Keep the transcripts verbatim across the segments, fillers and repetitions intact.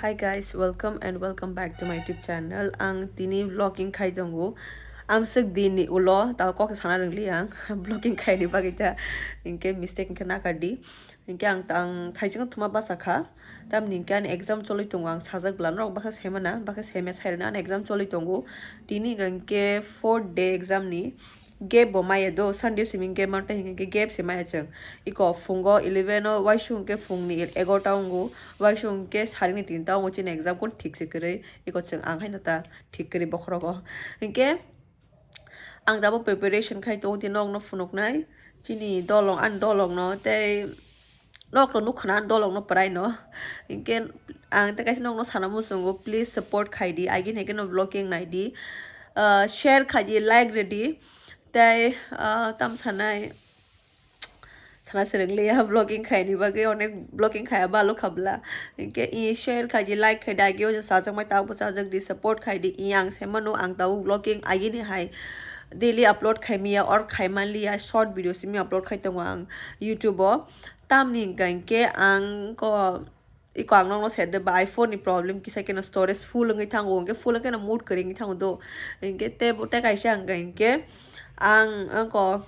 Hi guys, welcome and welcome back to my YouTube channel. Ang tini vlogging khai tongo. Amswk din ni ulo, tao kok sana rwngli ang vlogging khai ni bagwi ta. Hinkhe mistake hinkhe nakar di. Hinkhe ang tang thaising thuma basa kha. Tamni hinkhe ani exam choli tongo, ang sajak bwla norok bakhe semana, bakhe semya sairwna ani exam choli tongo. Tini hinkhe fourth day exam ni. Gap bo maya do, Sunday simi gap mantha hinkhe gap se maya chwng. Iko phungo eleven o, waisung khe phungni egarota ongo, waisung khe sarini tinta ongo, chini exam kun thik se kwrwi. Iko chwng ang haino ta thik kwrwi bokhorogo. Hinkhe ang tabuk preparation khai tongo, tini nokno phunuknai. Chini dolong, ani dolongno tei nokno nukha na dolongno pwraino. Hinkhe ang tei kaisa nokno sana muchungo, please support khai di, agini haikhe no vlogging nai di. Ah, share khai di, like rw di. Tei, ah, tam sanai sana swrwng liya vlogging khai ni bagwi, onek vlogging khai balo khabla. Hinkhe i share khai di, like khai di, agio chajakmai tabuk bo chajak di, support khai di. I ang se mano, ang tabuk vlogging agini hai daily upload khai miya or khai man liya, short video simi upload khai tongo ang YouTube o. Tamni hinkhe ang ko iko ang nokno serde ba iPhone ni problem kisa keno storage full wngwi thango, hinkhe full wngkhe no mood kwrwi wngwi thango do. Hinkhe tei bo tei kaisa ang hinkhe ang ko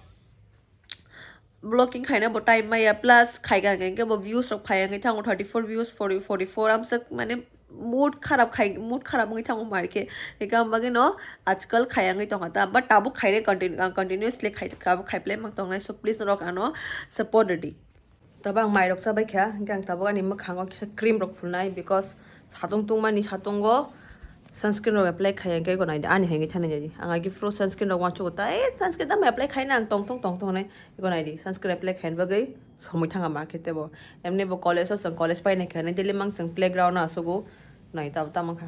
vlogging khaina bo time maya, plus khaika hinkhe bo views rok phai wngwi thango, thirty four views, forty, forty four amswk mane mood kharap khai, mood kharap wngwi thango marke. Hinkhe ang bagwi no ajkal khai wngwi tongkha ta, but tabuk khaire continu-, ang continuously khai, tabuk khai play mang tongnai, so please norok ano support rwdi. Tabuk ang mairok chabai kha, hinkhe ang tabuk ani mwkhango kisa cream rok phulnai, because satung tungmani satungo sunscreen rok apply khaiya, hinkhe iko naidi ani hai wngwi thani jadi. Ang agi phuru sunscreen rok uansukgo ta, "Eh, sunscreen tamo apply khaina ang tongthung tongthung," hinwi. Iko naidi, sunscreen apply khaina bagwi somoi thanga market tebo. Emni bo college o chwng college painai khe daily mang chwng playground o asugo nai tabuk tamo kha.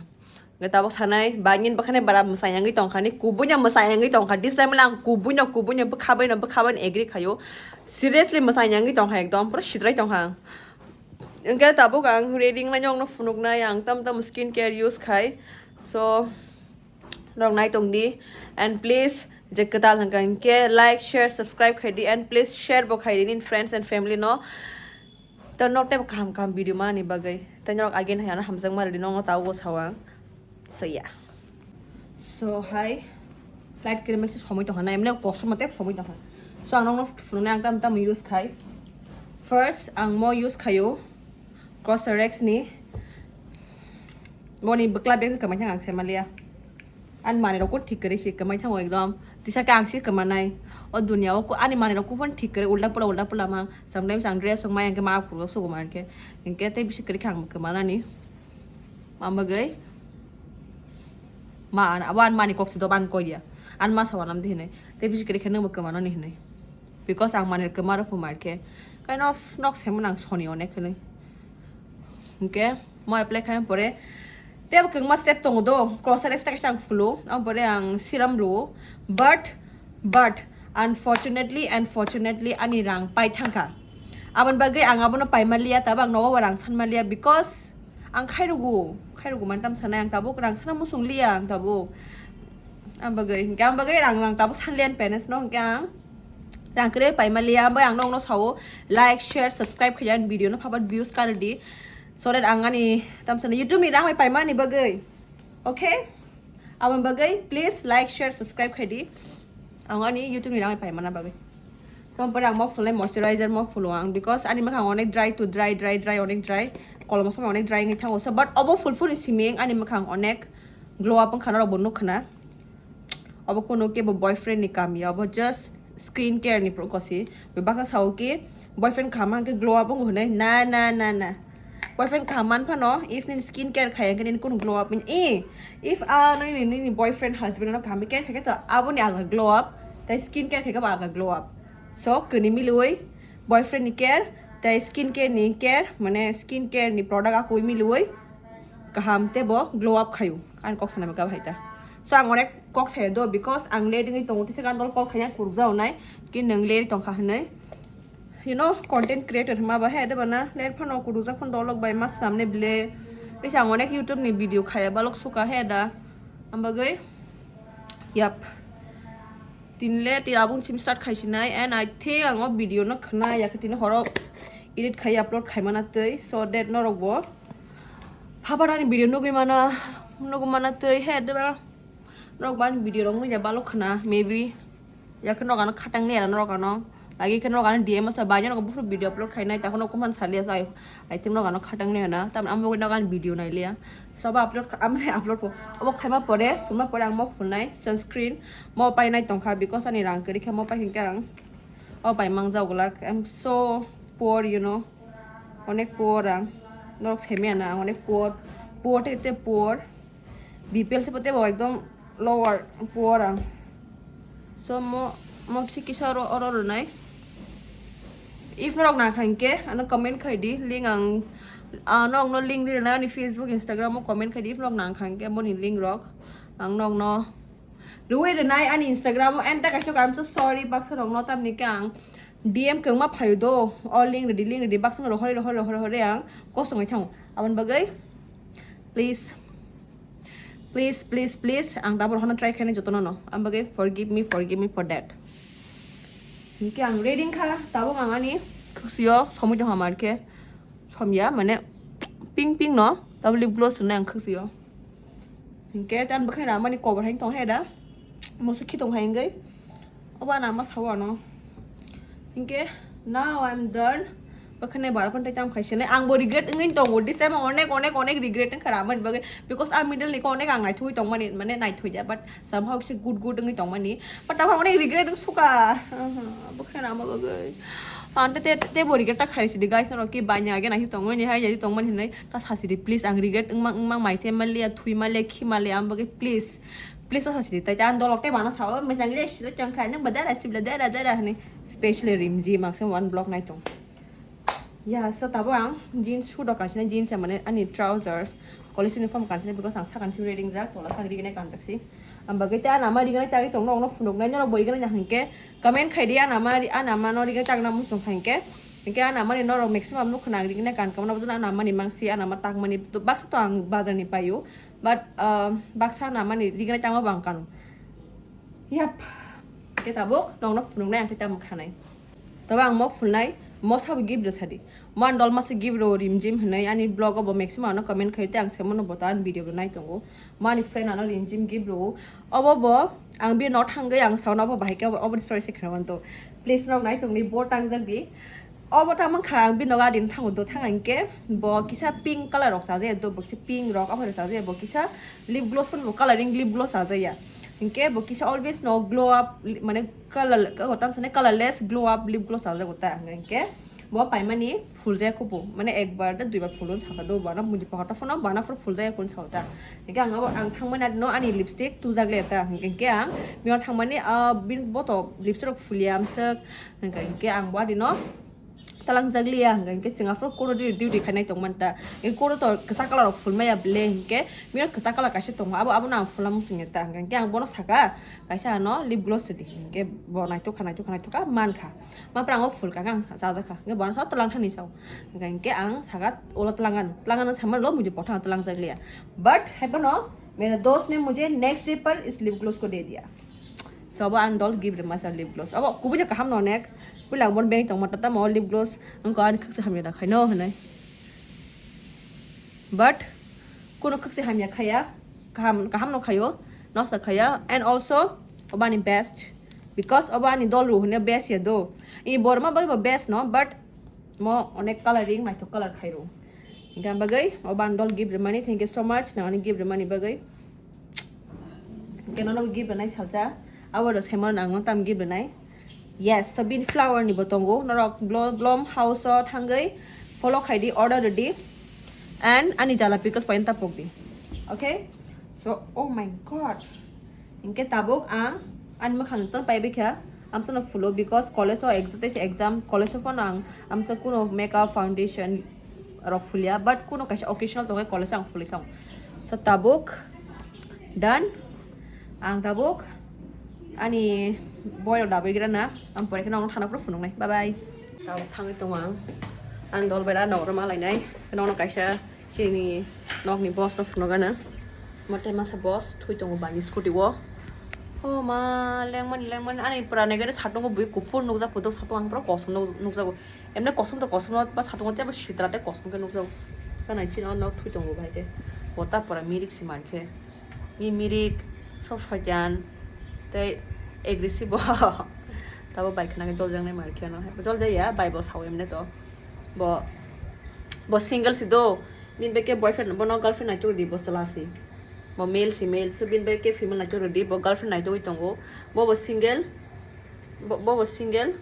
Hwnkhe tabuk sanai, bangin bwkhani bara mwsai wngwi tongkha ni, kubuino mwsai wngwi tongkha. This time lang kubuino, kubuino, bwkha baino, bwkha baino agree khaio. Seriously mwsai wngwi tongkha ekdom, pura sidrai tongkha. Hwnkhe tabuk ang ready wngnai, nokno phunuknai, ang tam tam skin care use khai. So, norok nai tongdi. And please, je kwtal hwnkha hinkhe like, share, subscribe khaidi. And please share bo khaidi nini friends and family no. To norok teibo kaham kaham video manani bagwi. Tei norok again hai ano hamjakma rwdi, nokno tabuk o sao ang. So yeah. So hai flight kwrwi masa somoi tongkha na, emne kosom tei somoi tongkha. So ang nokno phunuknai ang tam tam use khai. First ang mo use khaio Cosrx ni. Moni bwkla beng kwmai thang ang semalia. Ani manwi rok kun thik kwrwi si kwmai thango ekdom. Tisa khe ang si kwmanai. O dunia o ku-, ani manwi rok kun thik kwrwi ulta pula ulta pula mang. Sometimes ang dress rok mai ang khe ma phuru sugo mang khe. Hinkhe tei bisi kwrwi khe ang kwmanani. Mang bagwi ma an, abo ani mani kok si doban koi ya. An ma sawanam di hinwi. Tei bisi kwrwi khe nang bo kwmanani hinwi. Because ang manwi kwma rok phumar khe. Kind of nok semon ang soni onek hinwi. Hinkhe mo apply khai pore. Tei bo kwbangma step tongo do. Cosrx ta kaisa ang phulu. Ang pore ang serum rwo. But, but, unfortunately, unfortunately, ani rang pai thangkha. Aboni bagwi ang abono paima liya, tabo ang nogo rang sanma liya because ang khairugo, khairugo mantam sanai ang tabuk rang sana musung liya ang tabuk. Ang bagwi, hinkhe ang bagwi rang, rang tabuk sanliyan penes no hinkhe ang rang kwrwi paima liya, ang bai ang nokno sao like, share, subscribe khaiya ang video no phabat views kardi. So that ang ani tamsani YouTube ni rang bai paimani bagwi. Okay? Aboni bagwi please like, share, subscribe khaidi. Ang ani YouTube ni rang bai paimana bagwi. So, pore ang mo phulnai moisturizer mo phulo ang because ani mwkhang onek dry to dry, dry, dry, onek dry. Kolom somoi onek dry wngwi thango. So, but obo phul phul ni simi ani mwkhang onek glow up wngkha norok bo nukha na. Obo kunu kebo boyfriend ni kam ya, obo just skin care ni pro-, kosi. Bebakha sao ki boyfriend kaham hwnkhe glow up wngo hinwi. Na, na, na, na. Boyfriend kaham man phano, if nini skin care khaiya hwnkhe nini kunu glow up wngya. Eh, if a nini, nini boyfriend, husband no kaham care khaikhe to aboni alga glow up, tei skin care khaikhe bo alga glow up. So, kuni milwi boyfriend ni care, tei skin care ni care, mane skin care ni product akui milwi kaham tei bo glow up khaio. Ani kok sanai kha hai ta. So, ang onek kok saya do because ang late wngwi tongo, tisa gandol call khaina kurukjak nai, ki nwng late tongkha hinwi. You know, content creator hwnma ba he de bana late phano kurukjak phano dolok bai ma swnam ne ble. Tisa ang onek YouTube ni video khaya balok suka he da. Ang bagwi, yap. Tinle ti abung sim start khaisinai, and I think ang o video no khna ya khe tini horo edit khai upload khaimana tei, so that norok bo Phabarani video nugwi mana, nugwi mana tei he deba. Norok bani video rok nugya balok khna, maybe. Yakhe norok ano khatang liya norok ano. Lagi khe norok ano D M o sa bai norok buphuru video upload khainai, takhwno kuman saliya sa. I think norok ano khatang liya na. Tam amo norok ano video nai liya. So abo upload kha-, amo upload ko. Abo khaima pore, suma pore ang mo phunai sunscreen mo painai tongkha because ani rang kwrwi khe mo pai hinkhe ang. O pai mangjak glak. I'm so poor, you know. Onek poor ang. Norok semiya na ang onek poor. Poor te te poor. B P L se pote bo ekdom lower poor ang. So mo, mo bisi kisa oro, oro rwnai. If norok nang kha hinkhe ano comment khai di, link ang, ah, norok no link di rwnai ani Facebook, Instagram o comment khai di if norok nang kha hinkhe boni link rok ang norok no rwi rwnai ani Instagram o. And ta kaisa I'm so sorry baksa rok no tamni khe ang D M kwbangma phaio do, o link rwdi, link rwdi, baksa no rohorwi, rohorwi, rohorwi, rohorwi ang kosongwi thango. Aboni bagwi please, please, please, please, ang tabuk rohorna try khainai jotono no. Aboni bagwi forgive me, forgive me for that. Hinkhe ang ready wngkha, tabuk ang ani khwksio somwi tongkha mar khe. Somya, mane pink pink no, tabuk lip gloss rwnai ang khwksio. Hinkhe tan bwkhani ramani cover hai tong hai da. Musu khitong hai wngwi. Obo ana ma sao ano. Hinkhe now I'm done. Bwkhani bara phone tai tam khai sene. Ang bo regret wngwi tongo. This time onek, onek, onek regret wngkha ramani bagwi. Because a middle ni ko onek ang naithogwi tongmani, mane naithokya. But somehow kisa good, good wngwi tongmani. But tamo onek regret wngsuka. Bwkhani rama bagwi. Ante te, te bo regret ta khai sidi guys, norok ki banya age nahi tongmani hai, jadi tongmani hinai. Ta sasidi please, ang regret wngma, wngma mai se maliya, thui maliya, khi maliya, ang bagwi please, please ta sasidi. Tai ang dolok tei bana sao, mejang le siro chang khai, nang badara sibla dara dara hani, specially Rimji makse one block nai tong. Ya, so tabo ang jeans shoe dok kansina, jeans ya mane ani trouser, college uniform kansina because ang sakan si reading jak, tola sang rigene kanjak si. Ang bagwi ta nama rigene tagi tong, no, no phunuk nai, no, boi gana hinkhe comment khai di, ana ma, ana ma no rigene tagna musung khai hinkhe. Hinkhe ana mani norok maximum nuk khna ang rigene kan kamna bujuna ana mani mangsi ana ma tak mani to baksa to ang bazar ni paio. But, um, baksa ana mani rigene tangma bang kanu. Yap. Ke tabuk nokno phunuknai ang khe tamo khanai. Tabo ang mo phulnai, mo sabo gift rw sadi. Mo ang dolma se gift rw Rimjim hinwi ani vlog o bo maximum ano comment khai te ang se mono bo ta ani video bo nai tongo. Mo ani friend ano Rimjim gift rw. Obo bo ang bini no thangwi ang sauna obo bahai khe obo, obo ni story se khna wanto. Please rok nai tongni bo tangjak di. Obo ta mankha ang bini no gadin thango do thang hinkhe bo kisa pink color rok chajaya do bo kisa pink rok obo rok chajaya bo kisa lip gloss phano bo coloring lip gloss chajaya. Hinkhe bo kisa always no glow up li-, mane color, o tamsani colorless glow up lip gloss chajago ta hinkhe. Bo paimani phuljayakhwbo, mane ekbar da duibar phulwi sakha do, bana mundi pokoto phano bana phuru phuljayakhwni sao ta. Hinkhe ang abo, ang thangmani adino ani lipstick tubjak le ta, hinkhe ang bini thangmani, ah, bini boto lipstick rok phulia amswk, hinkhe, hinkhe ang bo adino talangjak liya, hinkhe, hinkhe chwng aphuru koro duty, duty khainai tongmani ta. Hinkhe koro to kwchak colour rok phulmaya ble, hinkhe bini kwchak colour kaisa tongo, abo, abono ang phulna muchungya ta, hinkhe ang bono saka kaisa ano lip gloss rwdi, hinkhe bo naithok kha, naithok kha, naithok kha mankha. Mapra ang o phul kha, ang sa-, sajak kha. Hingke bono sa tlang thani sao. Hingke, hingke ang saka ulo tlangan. Tlangan ang sama lo muji potha tlang jak liya. But, hai bono, mere dost ne mujhe next day par is lip gloss ko de diya. So, abo ang dol gift rima sa lip gloss. Abo kubui kaham no nek. Puila ang bon bank tong mata tamo lip gloss. Ang ko ani khaksa hamya da khai no hanai. But, kuno khaksa hamya khaya. Kaham, kaham no khayo. Noksa khaya. And also, obani best. Because obo ani dol rw hwnwi best ya do. I borma bai bo best no, but mo onek coloring naithok colour khai rw. Hingke ang bagwi o bundle gift rwmani, thank you so much, nang ani gift rwmani bagwi. Hingke nono gift rwnai salsa, abo rw saimano nang no tam gift rwnai. Yes, so bini flower ni bo tongo, norok Blo-, Blom House o thangwi follow khai di, order rw di, and ani jala pickles paina ta pok di. Okay, so, oh my God. Hingke tabuk ang ani mwkhang jotono paibai kha, amsano phulo, because college o exam, tei se exam, college o phano ang amsa kuno makeup, foundation rok phulia, but kuno kaisa occasional tongkhe college o ang phulwi thango. So tabuk done, ang tabuk ani boy rok dabwi gra na, ang pore khe nokno thana phuru phunuknai. Bye bye. Tabuk thangwi tongo ang, ang dol bai da nok rwma lainai, nokno kaisa Chini nokni boss no phunukgana. Mate masa boss thui tongo bani scooty o. Oh ma, lengmani, lengmani. Ani pura negere satungo bui kuphur nukjak, photo satung ang pura kosom nuk-, nukjago. Emne kosom to kosom no, ba satungo tei ba sitra tei kosom khe nukjago. Kanai chini o nok thui tongo bahai khe. Bo ta pora mirik se mankhe. Mi mirik, sob soitan, tei aggressive bo. Tabo bai khna khe jol jaknai mankhe ano. Jol jaya, bai bo sao emne to. Bo, bo single si do. Bini bai khe boyfriend, bono girlfriend naituk di bo chwla si. Bo male si male, so bini bai khe female naituk di, bo girlfriend naitugwi tongo. Bo bo single, bo, bo bo single.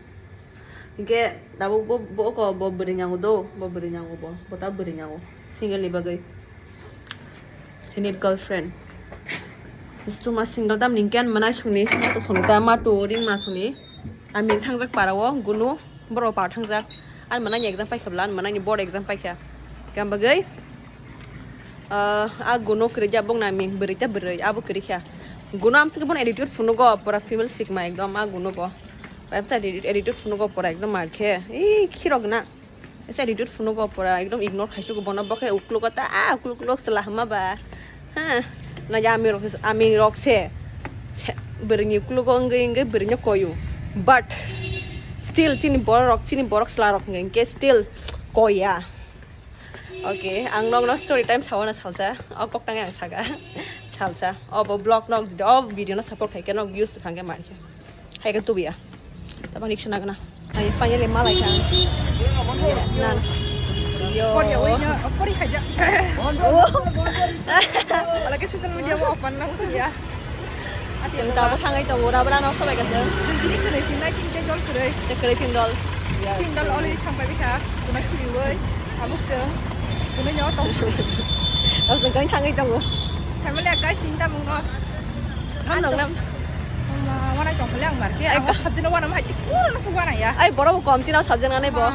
Hinkhe tabuk bo, bo ko bo bwrwi nyango do, bo bwrwi nyango bo, bo ta bwrwi nyango. Single ni bagwi. He need girlfriend. Stuma single tam ningken manai suni, to suni ta ma to ring ma suni. Ami thangjak para o gunu borok par thangjak. Ani manani exam paikha bwla, ani manani board exam paikha. Kambagwi, ah, a gunu kwrwi ya bongna ming bwrwi ta bwrwi abo kwrwi kha. Gunu amsike bono attitude phunugo pura female sikma ekdom a gunu bo. Website attitude phunugo pura ekdom mar khe. Ee khirok na. Esa attitude phunugo pura ekdom ignore khaisugo bono bokhe uklugo ta a ukluk ukluk chwla hama ba. Ha, na ya ami rok, ami rok se, se, bwrwini uklugo wngwi wngwi bwrwino koyu. But still chini borok, chini borok chwla rok hwnkhe still koya. Okay, ang nokno story time sawana salsa, o kok tangwi ang saga salsa. Obo vlog nok, o video no support khaikhe nok views thangkhe mankhe. Hai ka tubuya. Tabang rik sana gana. Ai finally malai ka. Na. Yo. Pori awai na, pori haja. Oh. Ala ke social media mo open na usia. Chwng tabuk thangai tongo, rabra no sobai ka chwng. Ini kene sinai chinte jol kwrwi. Te kwrwi sindol. Sindol oli thangpai bikha. Kuna khiriwoi. Tabuk chwng. Kuna nyo tong. Tabuk chwng thangwi tongo. Family guys, tinta mungno. Ham nang nam. Wana tong kali ang mar ke. Ang sabjino wana mai tik pura no wana ya. Ai borok bo kom chino sabjino nai bo.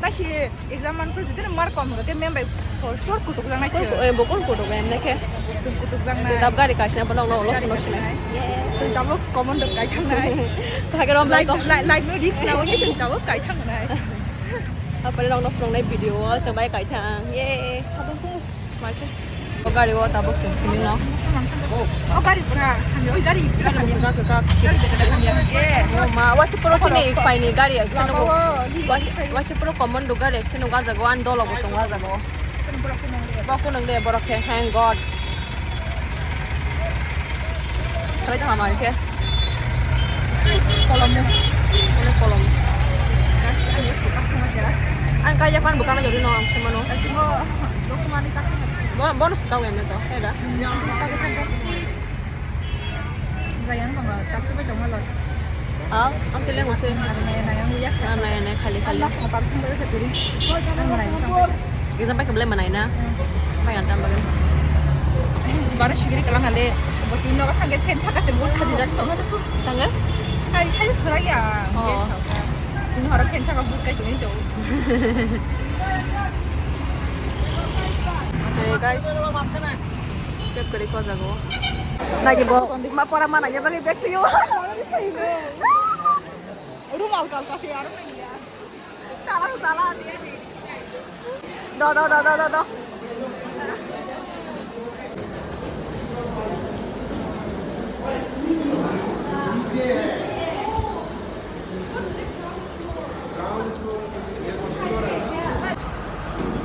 Nasi exam man kru jini mar kom ke mem bai for sure kutuk jang nai. Bokol kutuk em nai ke. Kutuk jang nai. Dab gari kaisna bono no lo no sinai. Tabuk common dor kai thang nai. Thage rom like like no risk na wani tabuk kai thang nai. Apare rok no phunuknai video o chwng bai kai thang. Ye. Sabun ko. O gari o tabuk chwng simi no. O gari pura hamya, o gari pura hamya. Gari pura hamya. O ma, wasi puro chini ik paini gari accident no. Wasi puro common do gari accident no gajago, an dolo bo tongo gajago. Bo kunang de borok khe, thank God. Sabai tong hamar khe. Kolom mo. Kolom. Ang kaya pan bukan aja no ang semano. Bo, bonus kau yang itu, ya dah. Zayan kama tak tu betul malah. Ah, ang tuh yang usah. Naya naya yang lihat. Ah, naya naya kali kali. Sama parfum baru satu ni. Kan mana itu sampai? Kita sampai ke belai mana ini? Sampai yang tambah kan? Baru sih kiri kelang ada. Buat ini orang kaget kan cakap sebut tadi dah tahu tu. Tangga? Hai hai kurang ya. Oh. Ini orang kan cakap buat kayak gini jauh. Hey guys. Tep kari ko jago. Nagi bo ma pora mana ya bagi bek liyo. Rumal kal kasi aro nang ya. Salah salah. Do do do do do do.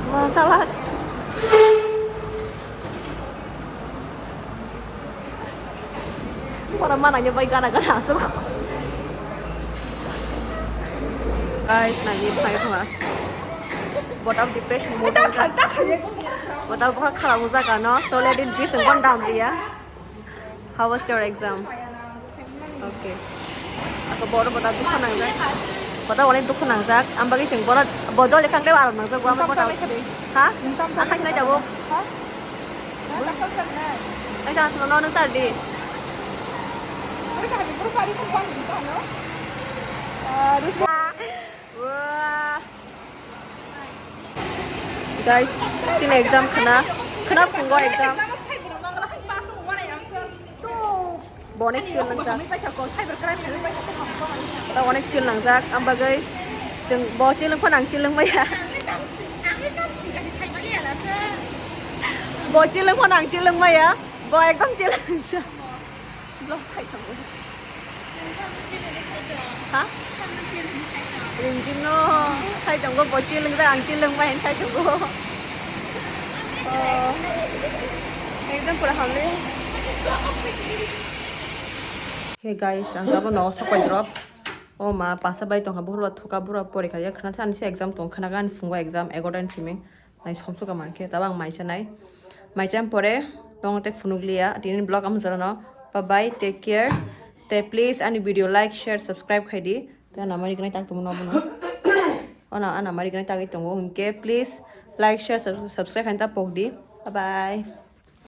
Masalah. Orang mana nyobai gana gana asal. Guys, nagi phai khwa. Botap depression mode. Botap bokha khala mujak ano. Toilet in peace and one down dia. How was your exam? Okay. Ako boro botap dukha nangjak. Botap onek dukha nangjak. Ambagi sing boro bojol lekhang de aram nangjak. Gua botap. Ha? Akhai sinai jabo. Ha? Nang tang solo nang tadi. Wah. Guys, chini exam khna, khna phungo exam. Bo onek chil nangjak. Ta onek chil nangjak, ambagwi chwng bo chil wngkha nang chil wngmaya. Bo chil wngkha nang chil wngmaya, bo ekdom chil nangjak. Vlog khai tongo. Ha? Ringjing no sai tongo, bo chil wngjak, ang chil wngmaya sai tongo. Ekdom pura hamle. Hey guys, ang tabuk no sopai drop. O ma, pasa bai tongkha, bukhurba thuka, bukhurba porikha ya, khna thani se exam tong, khna gan phungo exam egaroh ta ni simi. Nai somsok ka mankhe, tabuk ang maisa nai. Maisa pore tong te phunukliya, tini vlog am jora no. Bye bye, take care. Te please ani video like, share, subscribe khai di. Te ana mari gnai tak tongmo no bono. Ona ana mari gnai tagwi tongo, hwnkhe please like, share, sub-, subscribe khai ta pok di. Bye bye.